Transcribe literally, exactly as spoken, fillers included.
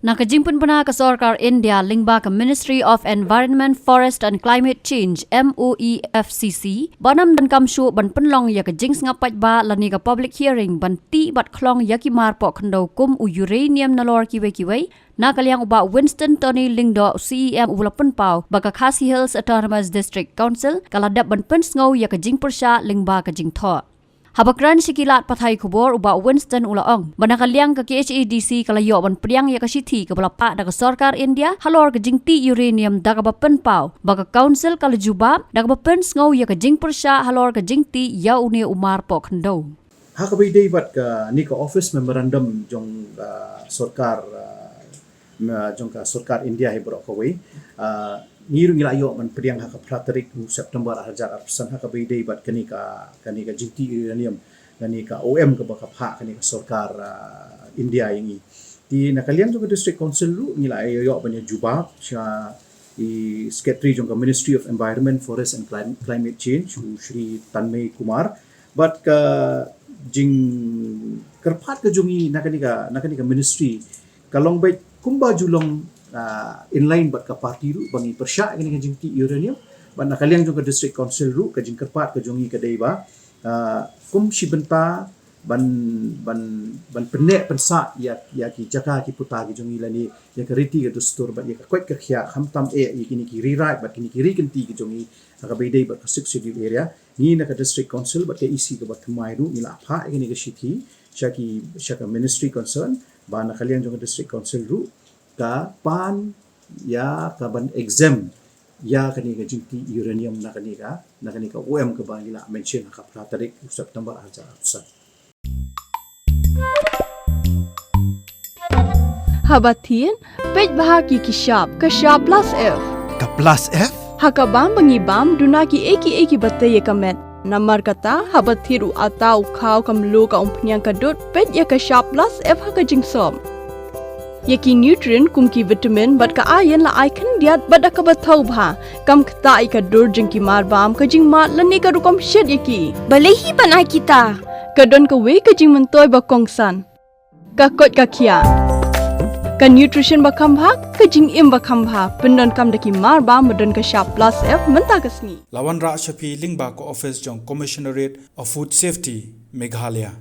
Na ka jingpynbna ka sorkar India lyngba ka Ministry of Environment, Forest and Climate Change, M O E F C C, ba nam donkam shuh ban pynlong ïa ka jingsngap paidbah lane ka public hearing ban tih bad khlong ïa ki mar poh khyndew kum u uranium nalor kiwei kiwei, na ka liang u Bah Winston Tony Lyngdoh, C E M, u la pynpaw ba ka Khasi Hills Autonomous District Council ka la dep ban pynsngew ïa ka jingpyrshah lyngba ka jingthoh. Haba kren sha ki lad pathai khubor, u Bah Winston u la ong ba na ka liang ka K H A D C ka la ïoh ban pdiang ïa ka shithi kaba la phah da ka sorkar India halor ka jingtih uranium, da kaba pynpaw ba ka council ka la jubab da kaba pynsngew ïa ka jingpyrshah halor ka jingtih ïa une u mar poh khyndew. Ha kaba ïadei bad kane ka office memorandum jong, ah, sorkar, ah, ma-, jong ka sorkar India hi baroh kawei, ah, ngi ruh ngi la ïoh ban pdiang ha ka phra tarik u September ar hajar arphew san ha kaba ïadei bad kane ka, kane ka jingtih uranium, kane ka O M kaba ka phah kane ka sorkar, ah, India ïa ngi. Te na ka liang jong ka District Council ruh ngi la ïoh ban ïa jubab sha i Secretary jong ka Ministry of Environment, Forest and Clim-, Climate Change, u Shri Tanmay Kumar. Bad ka jingkyrpad ka jong ngi na kane ka, na kane ka ministry ka long beit kumba ju long, ah, in line bad ka party ruh ba ngi pyrshah ïa kane ka jingtih uranium. Bad na ka liang jong ka District Council ruh ka jingkyrpad ka jong ngi ka dei ba, ah, kum shi bynta ban, ban, ban pynneh pynsah ïa, ïa ki jaka ki puta ki jong ngi lane ïa ka riti ka dustur bad ïa ka koit ka khiah, khamtam eh ïa kine ki ri raid bad kine ki ri kynti ki jong ngi ha kaba ïadei bad ka Sixth Schedule area. Ngi na ka District Council bad ka E C kaba thymmai ruh ngi la phah ïa kane ka shithi sha ki, sha ka ministry concern ba na ka liang jong ka District Council ruh ka pan ïa ka ban exempt ïa kane ka jingtih uranium na kane ka, na kane ka O M kaba ngi la mention ha ka phra tarik u September ar hajar arphew san. Haba thied, peit bha ki ki shap, ka shap plus F. Ka plus F? Ha ka bam ba ngi bam, duna kiei kiei kiba tei ïa ka met. Namar kata, haba thied u atta u khaw ka mluh ka umphniang ka dud, peit ïa ka shap plus F ha ka jingsop. Ïa ki nutrient kum ki vitamin bad ka iron la ai khyndiat bad da kaba thaw bha. Kam ktah ïa ka dur jong ki mar bam, ka jingmad lane ka rukom shet ïa ki. Balei hi ban ai kita? Ka don kawei ka jingmyntoi ba kongsan. Ka koit ka khiah. Ka nutrition ba kham bha, ka jingim ba kham bha. Pyndonkam da ki mar bam ba don ka shap plus F mynta ka sngi. La wanrah sha phi lyngba ka office jong Commissionerate of Food Safety, Meghalaya.